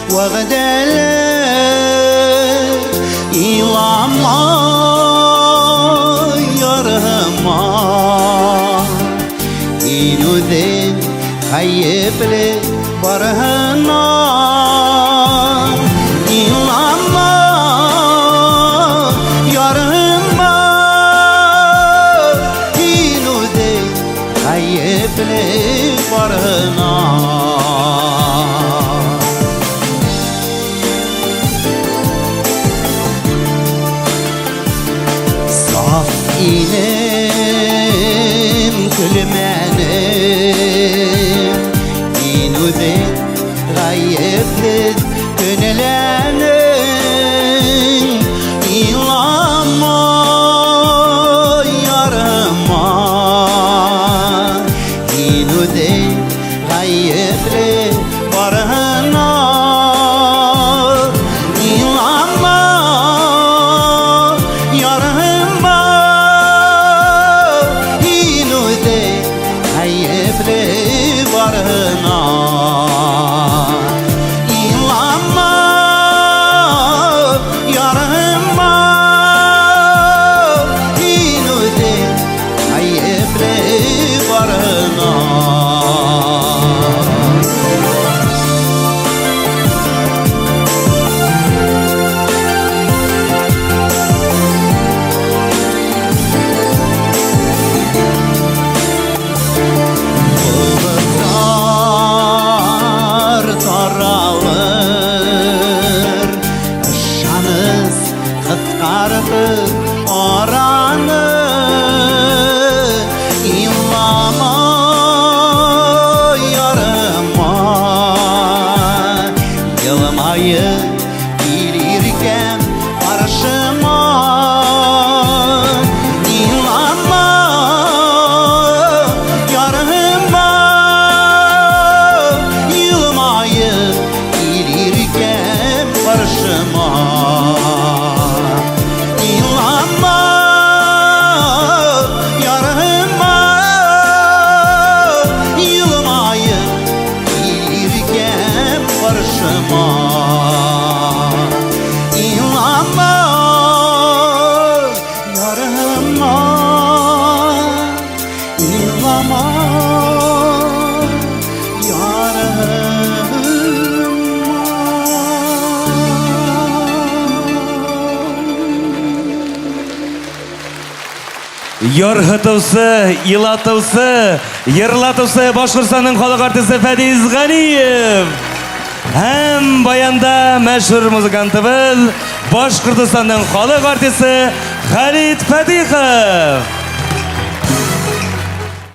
Вәгъдәләр. Илама, ярыма, Һин үзең гаепле барыһына. Илама, ярыма, Һин үзең гаепле барыһына. Саф инем, көлмәнем, Һин үзең гаепһез көнләнең. Илама, ярыма, Һин үзең гаепле барыһына. Илама, ярыма, Һин үзең гаепле барыһына. Илама, ярыма, Һин үзең гаепле барыһына. Болытлар таралыр, Ышаныч кыскартыр араны. Илама, ярыма, Елмаеп килер икән каршыма. Илама, ярыма, Елмаеп килер икән каршыма. Илама, ярыма, Елмаеп килер икән каршыма. Илама, ярыма, Илама, ярыма. Ярһытыусы, илатыусы, йырлатыусы Башҡортостандың халыҡ артисы Фәдис Ғәниев. Һәм баянда мәшһүр музыкантыбыҙ, Башҡортостандың халыҡ артисы Хәлит Фәтихов.